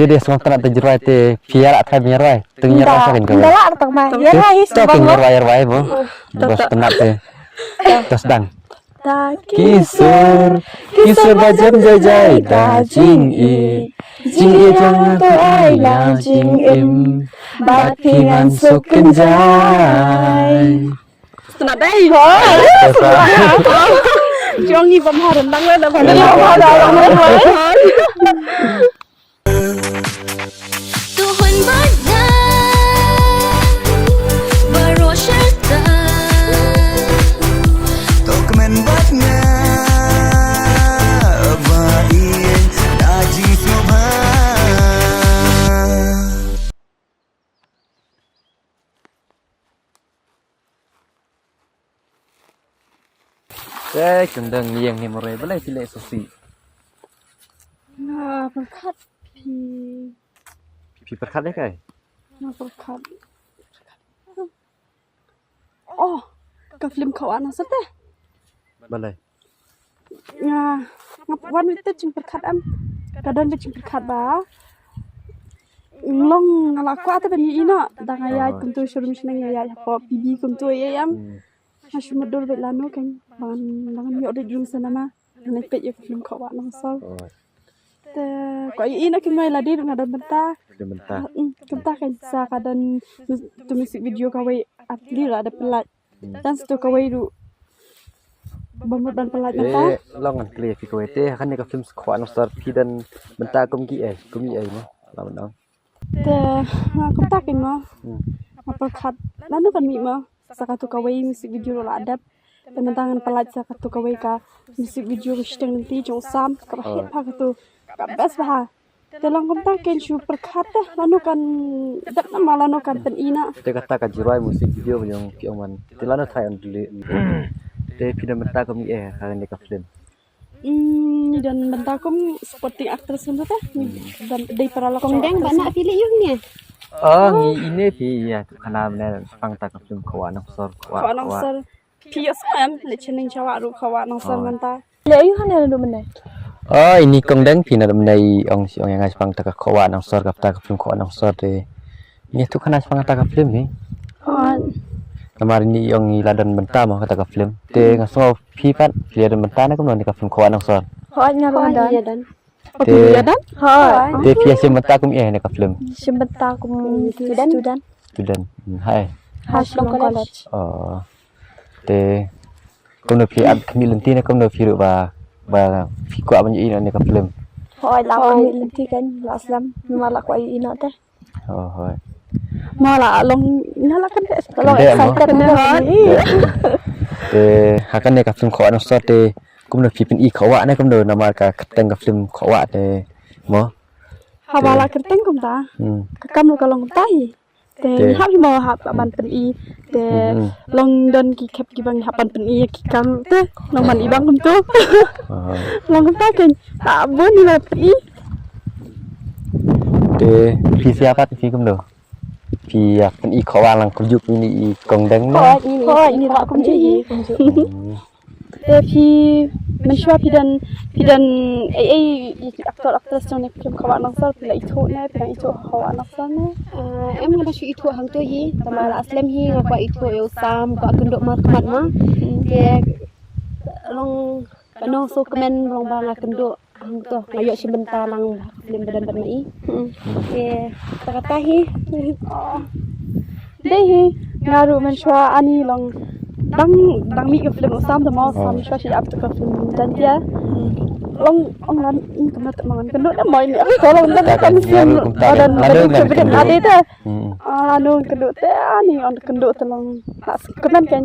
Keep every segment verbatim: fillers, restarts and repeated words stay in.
Te de sngewtynnat te jingrwai te phi ïa lah trai ban ïarwai. Te ngi ïarwai sa kan ka. Ynda lah tang ma. Ïarwai hi. To kan ïarwai ïarwai mo. Ba sngewtynnat te. To sdang. Ta ki sur, ki sur ba jem jai jai da jingïeit. Jingïeit jong to ai la jingim. Bad phi ngan suk kynjai. Sngewtynnat dei. Jong ngi bam ha rendang la da. To hun bad nga baroh sha ta. To kmen bad nga ba ïeng da jingsngewbha. Te kong Dang, ïeng hi marwei, balei phi leh sngewsih? Nga pyrkhat phi. Phi pyrkhat ïa kaei? Nga pyrkhat. Oh, ka film Khawa Nongser te. Balei? Nga, nga wan te jingpyrkhat em. Ka don ka jingpyrkhat ba. Long nga la kwah te ban ïohi noh. Da nga ïaid kumto sha rum sha neng nga ïaid hapoh P B kumto ïa em. Hmm. Nga shu mutdur beit lano kan. Ban, ban ïoh dei rum cinema. Ngan peit ïa ka film Khawa Nongser. Oh. Te kwah ïohi noh ki mei lade ruh nga don bynta. Don bynta. Hmm, kumta kan sa ka don tu music video kawei at least la da pynlait. Hmm. Dance to kawei ruh. Ba mut ban pynlait bynta. Eh, long ngan kylli phi kawei te, ha kane ka film Khawa Nongser phi don bynta kum kiei, kum kiei mo. La ban ong. Te nga kumta kein mo. Hmm. Nga pyrkhat lano kan mih mo. Sa katu kawei music video ruh la dep. Te mynta ngan pynlait sa katu kawei ka music video ka shiteng lynti jong u Sam kaba hit bha katu. Ka best bha. Te long kumta kein shu pyrkhat te lano kan dep na ma lano kan pyni na. Te kata ka jingrwai music video ba jong ki ong man. Te lano trai on dili. Te phi don bynta kum kiei ha kane ka film. Hmm, ngi don bynta kum supporting actress kumta te. Ngi don dei para lok. Kong Dang, ba na phi leh ïa une? Oh, ngi ine phi ïa tu khana mane pang ta ka film Khawa Nongser, Khawa, Khawa Nongser. Phi ïohsngew em, leh shaneng shawa ruh Khawa Nongser mynta. Leh aïu hangne naduh mynne? Oh, ini Kong Dang phi naduh mynne i ong shi ong ïa nga shaphang ta ka Khawa Nongser, kata ka film Khawa Nongser te. Ngi tu khana shaphang kata ka film ni. Oh. Namar ini i ong i la don bynta mo kata ka film. Te nga sngew phi pat phi la don bynta ne kumno ne ka film Khawa Nongser? Hooid, nga la don. Te, hooid, te phi ïa shim bynta kum ïa ne ka film? Shim bynta kum student. Student. Hmm, hai. Ha Shillong College. Oh. Te kumno phi ap khmih lynti ne kumno phi ruh ba, ba phi kwah ban ïohi ne ka film? Hooid, la ap khmih lynti kan, la slem, namar la kwah ïohi noh te. Oh, hooid. Mo la long, nga la kan long excited mo. Te ha kane ka film Khawa Nongser te kumno phi pyni khawa ne kumno namar ka kyrteng ka film Khawa te mo. Haba la kyrteng kumta. Hmm. Ka kam ruh ka long kumta hi. Te ngi hap hi mo hap ban pyni. Te long don ki khep kiba ngi hap ban pyni ïa ki kam te long ban i bang kumto. Long kumta kein. Ta bun ïa la pyni. Te phi sia pat phi kumno? Phi ïa pyni Khawa lang kumjuh ini i Kong Dang ne? Hooid, ini la kumjuh hi. Hmm. Te phi mynshuwa phi don, phi don ei ei i actor actress jong ne phi kum Khawa Nongser phi la ithuh ne, phi la ithuh Khawa Nongser ne? Ah, em nga da shu ithuh hangto hi, tangba la slem hi nga kwah ithuh ïa u Sam, kwah kynduh markhmat ma. Te long ka nong sngewkmen long ba nga kynduh hangto, nga ïoh shim bynta lang ba ha ka film ba don bad ma i. Hmm. Te ta kata hi. Dei hi, nga ruh mynshuwa ani long dang, dang mih ka film u Sam da ma u Sam mynshuwa shi ap ka film Jaiñtia. Long ong lan in kumno te ma ngan kynduh da ma ini ko long da ka film ba don ba don ka film ade te. Hmm. Ah, nong kynduh te ani ong kynduh te long la sngewkmen kein.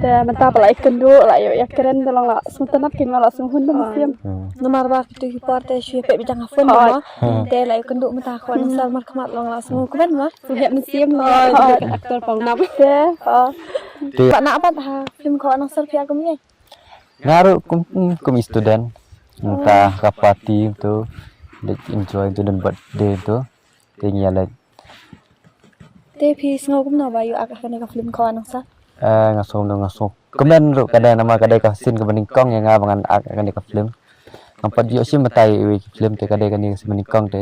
Te mynta ba la ïa kynduh la ïoh ïa kren te long la sngewtynnat kein la sngewhun da mynsiem. Hmm. Namar ba kitu ki por te shu ïa peit biang ha phone mo. Hmm. Te la ïa kynduh mynta Khawa Nongser markhmat long la sngewkmen mo. Sngewhun mynsiem mo. Actor pang nap. Te, oh. Te pat na pat ha film Khawa Nongser phi ïa kum ïa. Nga ruh kum, kum student. Mynta ka party tu. Dei enjoy tu don birthday tu. Te ngi ïa leit. Te phi sngew kumno ba ïoh act ha kane ka film Khawa Nongser? Eh, nga sngew kumno, nga sngew kmen ruh, ka dei namar ka dei ka scene kaba nyngkong ïa nga ba ngan act ha kane ka film. Ngam pat ïoh shim batai iwei ki film te ka dei kane ka scene ba nyngkong te.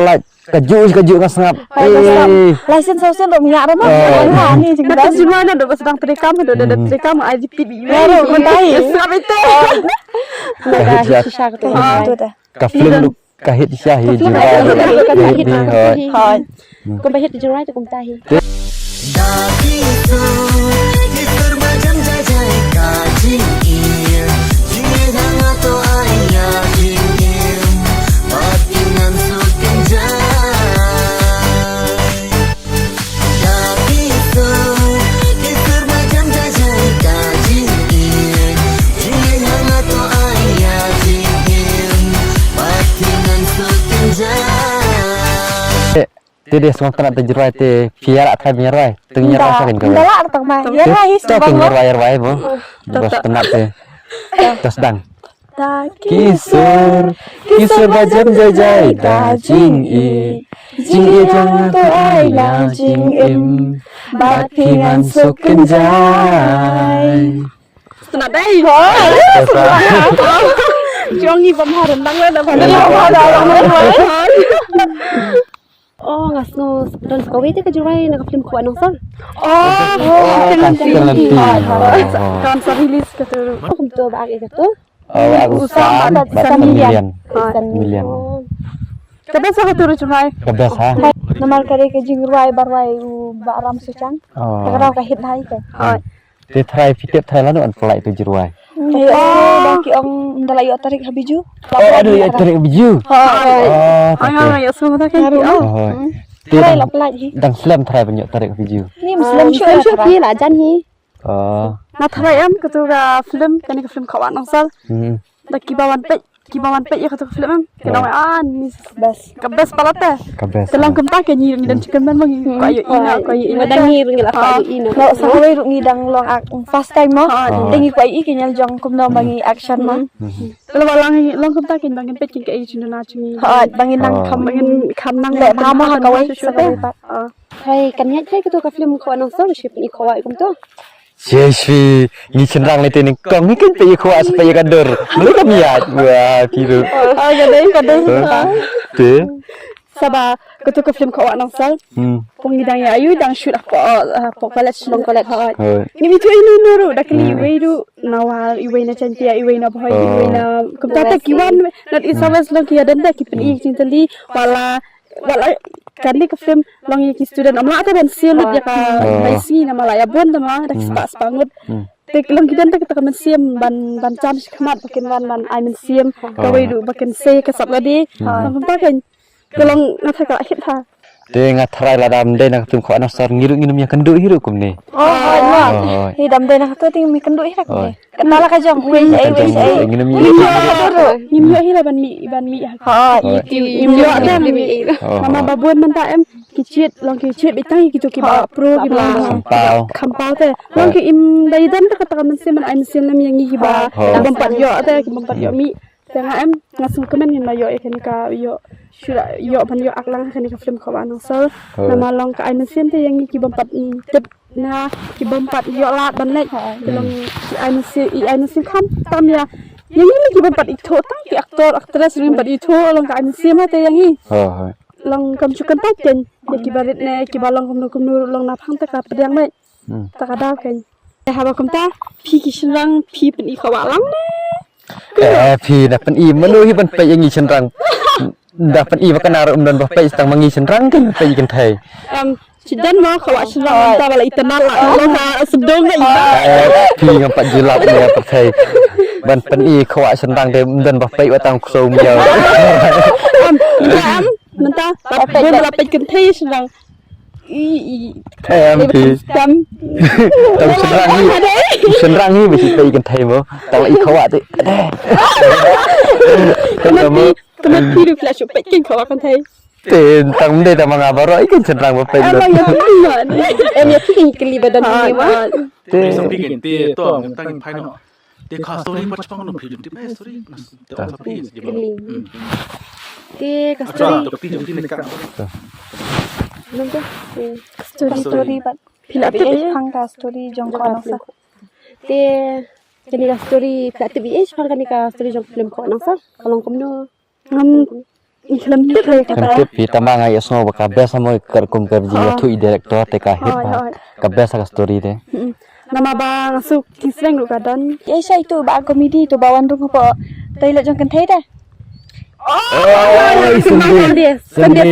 pynlait. Ka ju, ka ju nga sngap. Ai, ka sngap. Eh. License sawsen ruh mya ruh ma. Oh. Ani jingdang. Jingdang na do bas dang trikam do do trikam ai ji pip. Baru ko tai. Sngap ite. Ka hit shisha ka tu. Ka film ruh ka hit shisha hi Jingrwai. Ka hit ni hoi. Hoi. Kumba hit Jingrwai tu kumta hi. Te de sngewtynnat te Jingrwai te phi ïa la trai ban ïa rwai. Te ngi ïa rwai sa kin ka. Nda la tang ma. Ïa rwai hi. To kin ïa rwai ïa rwai mo. Bas tynnat te. To sdang. Ki sur, ki sur ba jem jai jai da jingïeit. Jingïeit jong to ai la jingim. Bad phi ngan suk kynjai. Sna dei. Jong ngi bam haran dang la da. Oh, nga sngew don kawei te ka Jingrwai na ka film Khawai Nongsor. Oh, oh, kan kan kan. Kan sa release ka tu. Kum tu ba ka tu. Oh, aku sam bat sam million. Million. Ka best ka tu Jingrwai. Ka best ha. Namar ka dei ka jingrwai ba rwai u Bah Ram Suchang. Oh. Ka rwai ka hit hai ka. Te trai phi tip trai lano an pynlait tu Jingrwai. Ayo, da ki ong da la ïoh tarik ha Biju. Oh, ada ïoh tarik ha Biju. Oh, ayo, ayo semua tak kan. Oh. Trai la pynlait hi. Dang slem trai ban ïoh tarik ha Biju. Ni slem shu shu phi la jan hi. Oh. Na trai em ka tu ka film, kani ka film Khawai Nongsor. Hmm. Da kiba wan peit, kiba wan peit ïa ka tu ka film em. Kina wa an ni best. Ka best pala te. Ka best. Te lang kumta ke ngi ngi dang chicken man ngi. Ko ïa ina, ko ïa ina. Dang ngi ngi la ko ïa ina. Ko sa wei ruh ngi dang long ak first time mo. Dang ngi ko ïa ki nyal jong kumno ma ngi action mo. Pala wa lang ngi long kumta ke bang peit kin ka ïa chindana chimi. Ha, bang ngi nang kham. Bang ngi kham nang. Le ma ma ka wei sa wei pa. Hai kan ïa ka tu ka film Khawai Nongsor shi pni Khawai kumto. Shi shi ngi chynrang lei te nyngkong ngi kan peit ïa Khawai sa peit ïa ka dur. Mula kam ïa wa ki tu. Oh, ka dei, ka dei. Te. Saba ka tu ka film Khawai Nongsor. Hmm. Pung ngi dang ïa ayu dang shoot hapoh, hapoh college. Long college. Hoi. Ngi mi tu inu nuru da kli wei du na wal iwei na chantia iwei na boy iwei na kumta ta ki wan not is always long ki adan da ki pni chintali wala Wala kane ka film long ïa ki student, ym lah te ban siew lut ïa ka bai sngi namar la ïa bun te ma da ki spah spah ngut. Te long ki don te ka mynsiem ban ban cham shi khmat ba kin wan ban ai mynsiem kawei ruh ba kin sei ka sap lade. Long kumta kan ka long nga tharai ka la hit ha. Te nga tharai lada ym dei na ka film Khawai Nongsor ngi ruh ngin ym ïakynduh hi ruh kumne. Oh, hoi. Hi dam dei na ka tu te ngim ïakynduh hi ruh kumne. Kata la ka jong wei ei wei ei. Ngim ïoh hi la ban mih ban mih ha. Hoi. Ngim ïoh da. Mama ba bun mynta em ki cheat long ki cheat beit tang kitu kiba pro kiba khampau te. Long ki im da i dam da kata ka mynsiem ban ai mynsiem lem ïa ngi kiba bym pat ïoh te ki bym pat ïoh mih. Te nga em nga sngewkmen ngim la ïoh ïa kane ka ïoh shu la ïoh ban ïoh aklang ha kane ka film Khawai Nongsor. Namar long ka ai mynsiem te ïa ngi ki bym pat tip na ki bym pat ïoh lad ban leit. Ki long ki ai mynsiem i ai mynsiem kham tam ïa ïa ngi ki bym pat ithuh tang ki actor actress ruh bym pat ithuh long ka ai mynsiem ha te ïa ngi. Long kam shu kyntait kein ïa kiba rit ne kiba long kumno kumno long na phang te ka pdiang leit. Hmm. Ta ka daw kein. Eh, haba kumta, phi ki shynrang, phi pyni khawa lang ne? Eh, phi da pyni, mano hi ban peit ïa ngi shynrang. Da pyni ba kane ruh ym don ba peit tang ma ngi shynrang kein peit ïa kynthei. Em, chi don mo khawa shynrang mynta ba la itynnad la long ha sdong la itynnad. Eh, phi ngam pat ju lap ïa pyrthei. Ban pyni khawa shynrang de ym don ba peit wat tang ksew miaw. Em, em, mynta ba peit ba la peit kynthei shynrang. I, i. Em, phi. Tam. Tam shynrang hi. Shynrang hi ba shi peit kynthei mo. Tang la i khawa te. Ade. Tam mo. Kynthei, kynthei ruh phi la shu peit kynthei khawa kynthei. Te tang mynde tang ma nga baroh i kan shynrang ba peit. Em, ïa phi mo. Em, ïa phi kynthei ba don hi mo. Te. Te sa phi kynthei to, tang phai no. Te ka story pat chapang no phi jong ti pai story. Te ka story. Te ka story. Nong ka story, story pat. Phi la tip ïa pang ka story jong ka nang sa. Te kane ka story phi la tip ïa pang kane ka story jong film ko nang sa. Ka long kumno? Ngam, ngam tip le ka. Ngam tip, phi tama nga ïa sngew ba ka best mo ka kum ka ji ïa thu i director te ka hit ba. Ka best ka story te. Namar ba nga suk ki sreng ruh ka don. Ïa sha itu ba comedy to ba wan rung hapoh toilet jong kynthei te. Oh, Sunday. Sunday.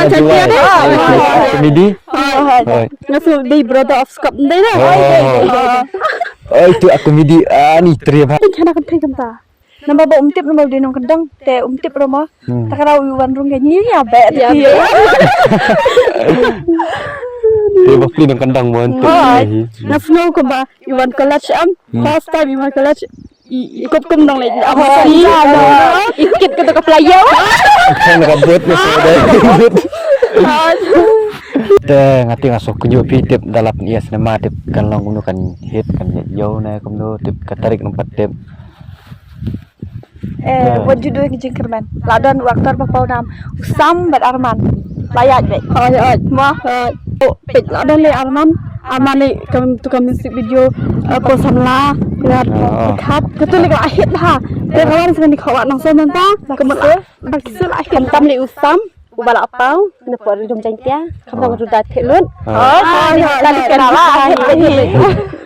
Sunday. Comedy. Nga suk dei Brother of Scott dei na. Oh, itu a comedy ani tri ba. Kynthei kynthei. Namar ba um tip namar dei nongkyndong te um tip ruh mo. Ta ka daw u wan rung ka ngi ïa ba. Ïa ba. Te ba phi nongkyndong mo. Nga sngew kumba i wan college am. First time i wan college i kop kum nong le. Am si. I kit ka to ka playo. Kan ka bot na so dei. Te nga ti nga so kunyu phi tip da lap ïa cinema tip kan long kumno kan hit kan ïa ïoh ne kumno tip ka tarik nampat tip. Eh, wat ju dei ki jingkyrmen. La don u actor ba paw nam. U Sam bad Arman. La ïaid bad. Oi, oi. Ma, oi. Oh, peit la don le Arman. Arman le kam tu kam music video. Eh, ko samla. Ya, kat. Katu le ka hit ha. Te kawan sini khawa nang so nanta. Kamu la. Bak sul la hit. Tam le u Sam. U ba la paw. Kena por dum jang tia. Kamu tu dah thilun. Ah, ya, tadi ya. Kenala.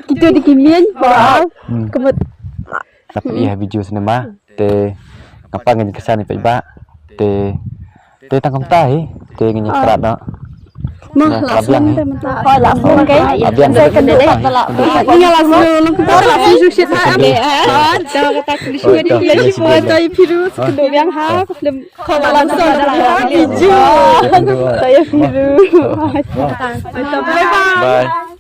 Kita di kimian. Wow. Kamu Dapat ïa video cinema te ngapa ngin kesan ïa peit ba te te tang kumta hi te ngin ïa krat noh. Mah la sum te mynta. Oh la sum ke. Abiang. Saya kena dapat la. Ni la sum long kumta la sum shit ha. Dah kata aku di sini dia cuma tai virus kedua yang ha film. Kau la sum video. Saya virus. Bye bye. Bye.